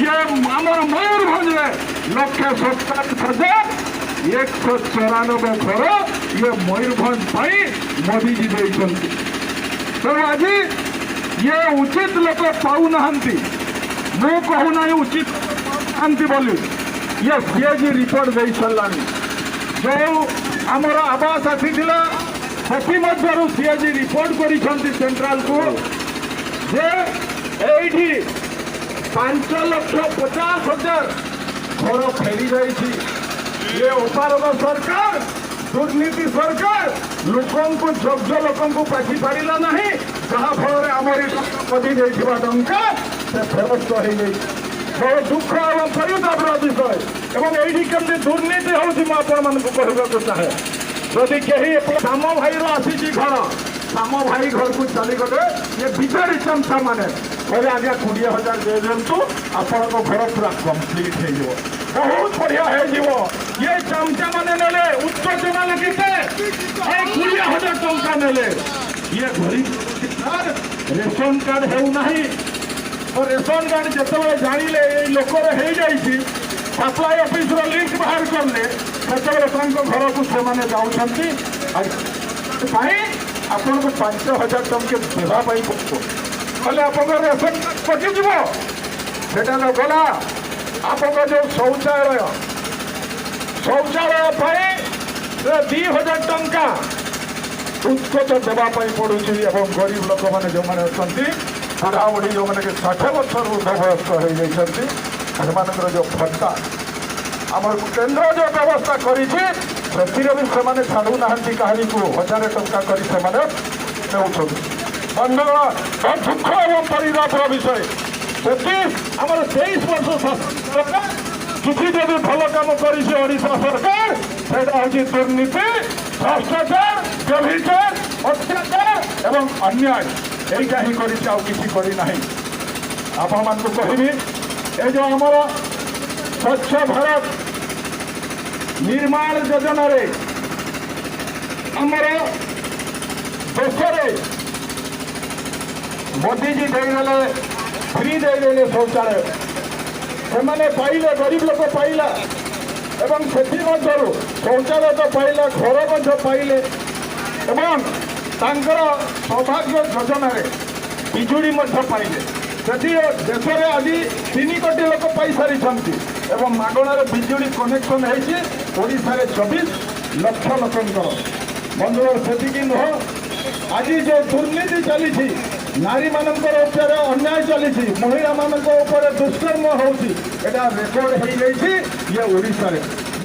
ଇଏ ଆମର ମୟୂରଭଞ୍ଜରେ 1,57,194 ଘର ଇଏ ମୟୂରଭଞ୍ଜ ପାଇଁ ମୋଦିଜୀ ଦେଇଛନ୍ତି। ତେଣୁ ଆଜି ଇଏ ଉଚିତ ଲୋକ ପାଉନାହାନ୍ତି। ମୁଁ କହୁନାହିଁ ଉଚିତ ପାଉନାହାନ୍ତି ବୋଲି, ଇଏ ସିଏଜି ରିପୋର୍ଟ ଦେଇ ସାରିଲାଣି। ଯେଉଁ ଆମର ଆବାସ ଆସିଥିଲା, ସେଥିମଧ୍ୟରୁ ସିଏଜି ରିପୋର୍ଟ କରିଛନ୍ତି ସେଣ୍ଟ୍ରାଲକୁ ଯେ ଏଇଠି 5,50,000 ଘର ଫେରି ଯାଇଛି। ଇଏ ଅପାରଗ ସରକାର, ଦୁର୍ନୀତି ସରକାର ଲୋକଙ୍କୁ, ଯୋଗ୍ୟ ଲୋକଙ୍କୁ ବାଛି ପାରିଲା ନାହିଁ, ଯାହାଫଳରେ ଆମରି ମୋଦି ଦେଇଥିବା ଟଙ୍କା ସେ ଫେରସ୍ତ ହେଇଯାଇଛି। ବଡ଼ ଦୁଃଖ ଏବଂ ପରିତାପର ବିଷୟ। ଏବଂ ଏଇଠି କେମିତି ଦୁର୍ନୀତି ହେଉଛି, ମୁଁ ଆପଣମାନଙ୍କୁ କହିବାକୁ ଚାହେଁ। ଯଦି କେହି ସାମ ଭାଇର ଆସିଛି ଘର, ସାମ ଭାଇ ଘରକୁ ଚାଲିଗଲେ ଇଏ ବିଜେଡି ଚାମଚା ମାନେ କହିଲେ, "ଆଜ୍ଞା, 20,000 ଦେଇଦିଅନ୍ତୁ, ଆପଣଙ୍କ ଘର ପୁରା କମ୍ପ୍ଲିଟ୍ ହେଇଯିବ, ବହୁତ ବଢ଼ିଆ ହେଇଯିବ।" ଇଏ ଚାମଚା ମାନେ ନେଲେ, ଉତ୍କୋଚ ମାନେ କେତେ? ଏଇ 20,000 ଟଙ୍କା ନେଲେ। ଇଏ ଗରିବ ରେସନ କାର୍ଡ ହେଉନାହିଁ। ଓ ରେସନ କାର୍ଡ ଯେତେବେଳେ ଜାଣିଲେ ଏଇ ଲୋକର ହେଇଯାଇଛି, ସପ୍ଲାଇ ଅଫିସର ଲିଙ୍କ ବାହାର କଲେ, ସେତେବେଳେ ତାଙ୍କ ଘରକୁ ସେମାନେ ଯାଉଛନ୍ତି ପାଇଁ ଆପଣଙ୍କୁ 5,000 ଟଙ୍କା ଦେବା ପାଇଁ ପଡ଼ିବ, ନହେଲେ ଆପଣଙ୍କ ରେସନ କାର୍ଡ କଟିଯିବ। ସେଟା ନ ଗଲା, ଆପଣଙ୍କ ଯେଉଁ ଶୌଚାଳୟ, ଶୌଚାଳୟ ପାଇଁ 2,000 ଟଙ୍କା ଉତ୍କୋଚ ଦେବା ପାଇଁ ପଡ଼ୁଛି। ଏବଂ ଗରିବ ଲୋକମାନେ ଯେଉଁମାନେ ଅଛନ୍ତି, ବୁଢ଼ାବୁଢ଼ୀ ଯେଉଁମାନେ କି 60 ବର୍ଷରୁ ଉର୍ଦ୍ଧ୍ୱ ବୟସ୍କ ହେଇଯାଇଛନ୍ତି, ସେମାନଙ୍କର ଯେଉଁ ଭତ୍ତା ଆମର କେନ୍ଦ୍ର ଯେଉଁ ବ୍ୟବସ୍ଥା କରିଛି, ସେଥିରେ ବି ସେମାନେ ଛାଡ଼ୁନାହାନ୍ତି କାହାରିକୁ। 1,000 ଟଙ୍କା କରି ସେମାନେ ନେଉଛନ୍ତି। ବନ୍ଧୁଗଣ, ବହୁତ ଦୁଃଖ ଏବଂ ପରିତାପର ବିଷୟ। ସେଠି ଆମର 23 ବର୍ଷ ଶାସନ ସରକାର କିଛି ଯଦି ଭଲ କାମ କରିଛି ଓଡ଼ିଶା ସରକାର, ସେଇଟା ହେଉଛି ଦୁର୍ନୀତି, ଭ୍ରଷ୍ଟାଚାର, ବ୍ୟଭିଚାର, ଅତ୍ୟାଚାର ଏବଂ ଅନ୍ୟାୟ। ଏଇଟା ହିଁ କରିଛି, ଆଉ କିଛି କରିନାହିଁ। ଆପଣମାନଙ୍କୁ କହିବି, ଏ ଯେଉଁ ଆମର ସ୍ୱଚ୍ଛ ଭାରତ ନିର୍ମାଣ ଯୋଜନାରେ ଆମର ଦେଶରେ ମୋଦିଜୀ ଦେଇଦେଲେ, ଫ୍ରି ଦେଇଦେଲେ ଶୌଚାଳୟ। ସେମାନେ ପାଇଲେ, ଗରିବ ଲୋକ ପାଇଲା ଏବଂ ସେଥିମଧ୍ୟରୁ ଶୌଚାଳୟ ତ ପାଇଲା, ଘର ମଧ୍ୟ ପାଇଲେ ଏବଂ ତାଙ୍କର ସୌଭାଗ୍ୟ ଯୋଜନାରେ ବିଜୁଳି ମଧ୍ୟ ପାଇଲେ। ସେଠି ଦେଶରେ ଆଜି 3 କୋଟି ଲୋକ ପାଇସାରିଛନ୍ତି ଏବଂ ମାଗଣାରେ ବିଜୁଳି କନେକ୍ସନ୍ ହେଇଛି ଓଡ଼ିଶାରେ 24 ଲକ୍ଷ ଲୋକଙ୍କର। ବନ୍ଧୁଗଣ, ସେତିକି ନୁହଁ, ଆଜି ଯେଉଁ ଦୁର୍ନୀତି ଚାଲିଛି, ନାରୀମାନଙ୍କର ଉପରେ ଅନ୍ୟାୟ ଚାଲିଛି, ମହିଳାମାନଙ୍କ ଉପରେ ଦୁଷ୍କର୍ମ ହେଉଛି, ଏଇଟା ରେକର୍ଡ ହେଇଯାଇଛି ଇଏ ଓଡ଼ିଶାରେ।